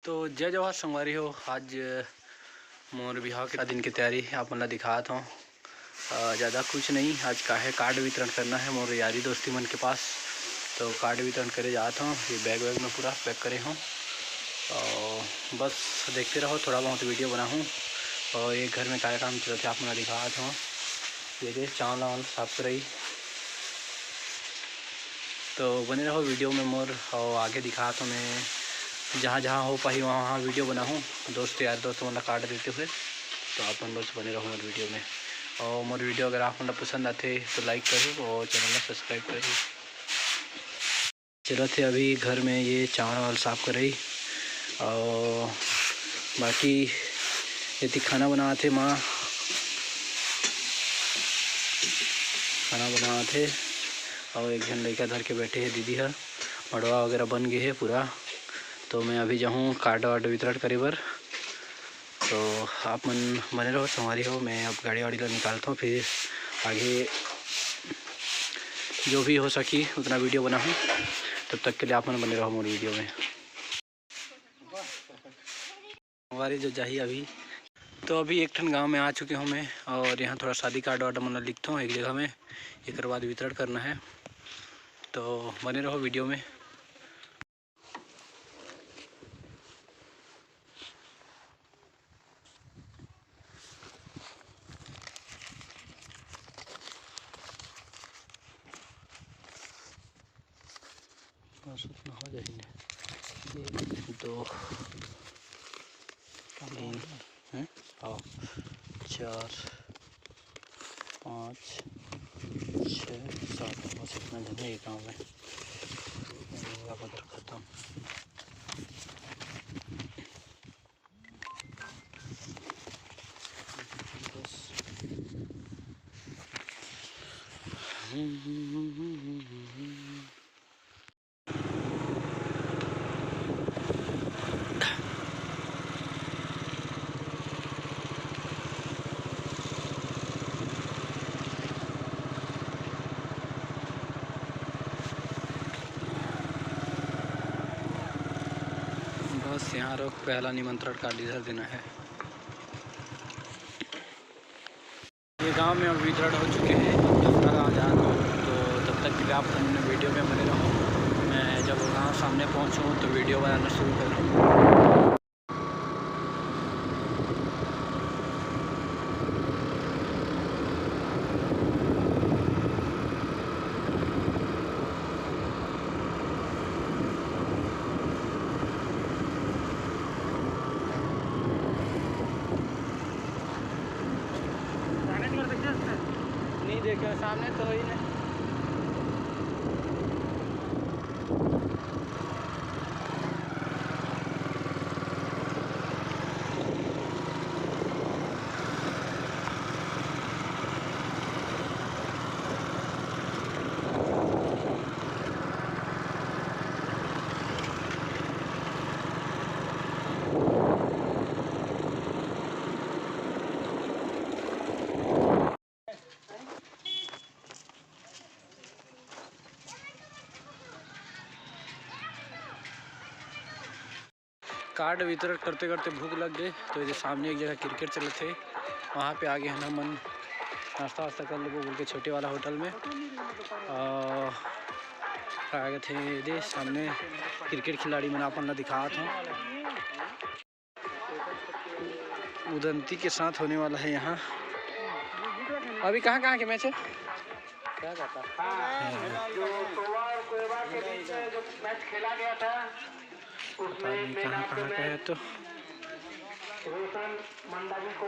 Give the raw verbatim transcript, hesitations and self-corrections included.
तो जय जोहार संगवारी हो, आज मोर बिहाव के दिन के तैयारी आप मन ला दिखात हौं। अ, ज़्यादा कुछ नहीं, आज का है कार्ड वितरण करना है मोर यारी दोस्ती मन के पास, तो कार्ड वितरण करे जात हौं। ये बैग वैग में पूरा पैक करे हौं, और बस देखते रहो, थोड़ा बहुत वीडियो बनाहूँ। और ये घर में काय काम चलत हे आप मन ला दिखात हौं। ये दे चावल वावल साफ करई, तो बने रहो वीडियो में मोर, और आगे दिखात हौं मैं, जहाँ जहाँ हो पाही वहाँ वहाँ वीडियो बनाहूँ, दोस्त यार दोस्त मन ला कार्ड देते हुए। तो आप मन बस बने रहो मोर वीडियो में, और मोर वीडियो अगर आप मन ला पसंद आथे तो लाइक करो और चैनल ला सब्सक्राइब करो। चलत हे अभी घर में ये चावल वावल साफ करई, और बाकी एती खाना बनात हे माँ, खाना बनात हे, और एक झन लइका धर के बैठे हे दीदी ह। मड़वा वगैरह बन गे हे पूरा, तो मैं अभी जाहूँ कार्ड वार्ड वितरण करे बर। तो आप मन बने रहो संगवारी हो, मैं अब गाड़ी वाड़ी ला निकालता हूँ, फिर आगे जो भी हो सकी उतना वीडियो बनाहूँ। तब तक के लिए आप मन बने रहो मोर वीडियो में। संगवारी जो जाही अभी, तो अभी एक ठन गांव में आ चुके हूँ मैं, और यहाँ थोड़ा शादी कार्ड वार्ड मन ला लिखता हूँ एक जगह में, एक बाद वितरण करना है, तो बने रहो वीडियो में। बस उतना हो जाही ने। एक, दो, तीन, हैं? आओ, चार, पाँच, छः, सात, बस इतना जन है ये गाँव में। अब उधर खत्म। बस। बस यहाँ रोक, पहला निमंत्रण कार्ड इधर देना है। ये गांव में अब वितरण हो चुके हैं, अब दूसरा गांव जा रहा हूँ, तो तब तक के लिए आप लोग वीडियो में बने रहो। मैं जब वहाँ सामने पहुँचूँ तो वीडियो बनाना शुरू करूँ। नहीं देखे, सामने तो ही नहीं। कार्ड वितरण करते करते भूख लग गए, तो ये सामने एक जगह क्रिकेट चलत हे, वहाँ पे आगे हन हमन नाश्ता वास्ता कर लेबो बोल के छोटे वाला होटल में। और का कहते हैं, ये दे सामने क्रिकेट खिलाड़ी मन अपन ला दिखात हों। उदंती के साथ होने वाला है यहाँ। अभी कहाँ कहाँ के मैच है? क्या कहता? हाँ, जो सोवा और कोयवा के बीच में जो मैच खेला गया था, पता उसमें नहीं मैन कहाँ ऑफ द कहाँ का है मैच तो। रोशन मंडावी को